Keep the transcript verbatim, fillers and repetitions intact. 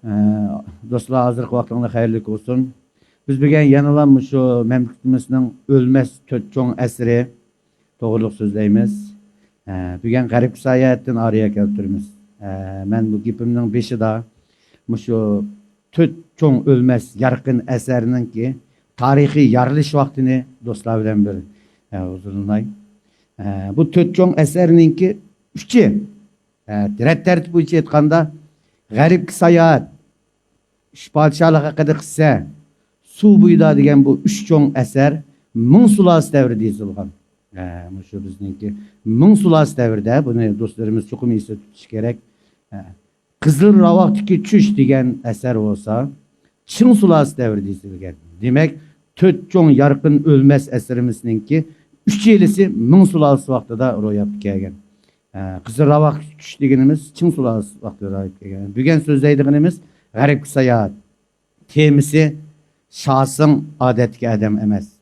ئە، دوستلار، ھازىرقى ۋاقتىڭلار خەيرلىك بولسۇن. بىز بۈگۈن يەنىلا مۇشۇ مەملىكىتىمىزنىڭ ئۆلمەس تۆت چوڭ ئەسىرى توغرۇلۇق سۆزلەيمىز. ئە، بۈگۈن غەربكە ساياھەتتىن ئارىيە كەلتۈرىمىز. ئە، مەن بۇ گېپىمنىڭ بېشىدا مۇشۇ تۆت چوڭ ئۆلمەس يارقىن ئەسەرنىڭكى تارىخىي يارىلىش ۋاقتىنى دوستلار بىلەن بىر، ئە، ھۇزۇرلىناي. ئە، بۇ تۆت چوڭ ئەسەرنىڭكى ئۈچى، ئە، رەت تەرتىپ بويىچە ئېيتقاندا، غەربكە ساياھەت، ئۈچ پادىشاھلىق ھەققىدە قىسسە، سۇ بويىدا دېگەن بۇ ئۈچ چوڭ ئەسەر مىڭ سۇلالىسى دەۋرىدە يېزىلغان. ئە، مۇشۇ بىزنىڭكى مىڭ سۇلالىسى دەۋرىدە، بۇنى دوستلىرىمىز چوقۇم ئېسىدە تۇتۇشى كېرەك. ئە، قىزىل راۋاقتىكى چۈش دېگەن ئەسەر بولسا چىڭ سۇلالىسى دەۋرىدە يېزىلگەن. دېمەك، تۆت چوڭ يارقىن ئۆلمەس ئەسىرىمىزنىڭكى ئۈچىلىسى مىڭ سۇلالىسى ۋاقتىدا روياپقا كەلگەن. ئە، قىزىل راۋاقتىكى چۈش دېگىنىمىز چىڭ سۇلالىسى ۋاقتىدا روياپقا كەلگەن. بۈگۈن سۆزلەيدىغىنىمىز غەربكە ساياھەت. تېمىسى شاسىڭ ئادەتتىكى ئادەم ئەمەس.